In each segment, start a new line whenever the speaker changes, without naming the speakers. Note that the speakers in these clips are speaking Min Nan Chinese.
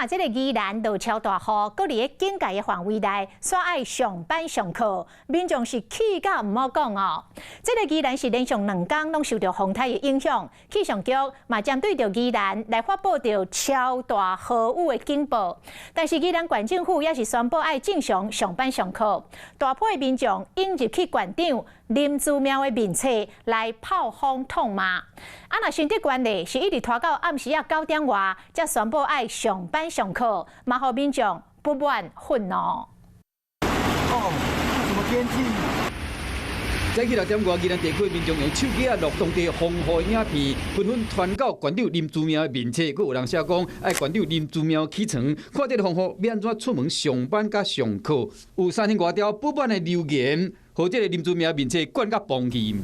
看這个宜蘭落超大雨，閣佇咧警戒的範圍內，煞愛上班上課，民眾是氣甲毋好講哦。這个宜蘭是連續2工攏受著風颱的影響，氣象局嘛針對著宜蘭來發布著超大豪雨的警報。但是宜蘭縣政府也是宣布愛正常上班上課，大批的民眾湧入去縣長林姿妙的面冊來炮轟痛罵。啊，若新竹縣咧是一直拖到暗時仔9點外，才宣布愛上班上課，嘛予民眾不滿憤怒。
哦，什麼天氣？
早起6點外，宜蘭地區民眾用手機仔錄當地風雨影片，紛紛傳到縣長林姿妙的面冊，閣有人寫講愛縣長林姿妙起床，看這个風雨欲按怎出門上班佮上課？有3000外條不滿的留言，予這个林姿妙面冊灌甲崩去。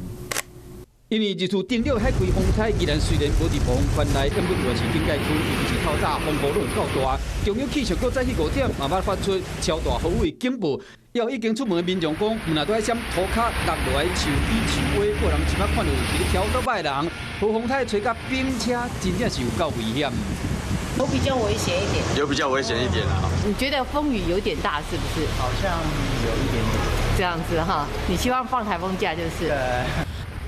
因為這次登陸海葵風颱，宜蘭雖然無佇暴風圈內，毋過猶是警戒區，尤其是透早風雨攏有夠大。中央氣象局早起5點嘛捌發出超大豪雨警報，有已經出門的民眾講，毋若都愛閃塗跤落落來樹枝樹尾，有人這擺看著佇咧騎歐多拜的人，予風颱吹甲冰車，真正是有夠危險。
有比較危險一點，
有比較危險一點啊。
你覺得風雨有點大，是不是？
好像有一點點。
這樣子哈，你希望放颱風假就是。
對。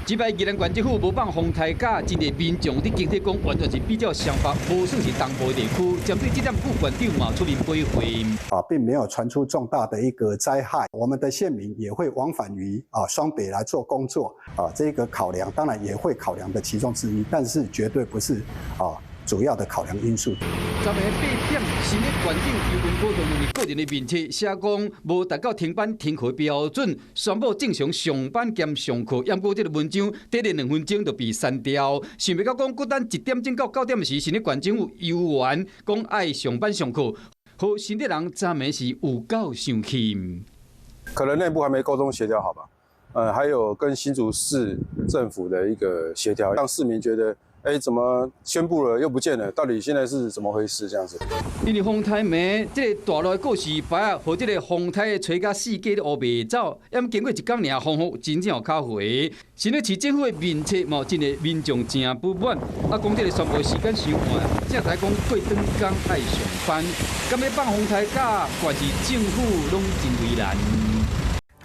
這擺宜蘭縣政府無放風颱假，真濟民眾佇警惕講，完全是比照雙北，無算是東部地區。針對這點，副縣長嘛出面回應。
啊，並沒有傳出重大的一個災害，我們的縣民也會往返於雙北來做工作啊，這個考量當然也會考量的其中之一，但是絕對不是主要的考量因素。
昨暝8點，新的縣長邱文寶用伊個人的面冊寫講，無達到停班停課標準，宣布正常上班兼上課。毋過這个文章短短2分鐘就被刪掉。想袂到講，閣等1點鐘到9點時，新的縣政府猶原講愛上班上課，予新竹人昨暝是有夠生氣。
可能內部還沒溝通協調好吧？還有跟新竹市政府的一個協調，讓市民覺得，哎，怎麼宣布了又不見了？到底現在是怎麼回事？這樣子。
因為風颱暝這个大路的告示牌仔，予這个風颱吹甲四界都烏白走。毋經過一工爾風雨，真正有較回。新北市政府的面冊嘛，真濟民眾真不滿。啊，講這个宣布時間傷晚，才知講過轉工愛上班，敢欲放風颱假，縣市政府攏真為難。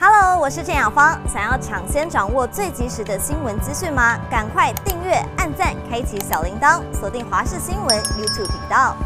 Hello，我是鄭雅芳。想要搶先掌握最及時的新聞資訊嗎？趕快訂閱、按讚、開啟小鈴鐺，鎖定華視新聞 YouTube 頻道。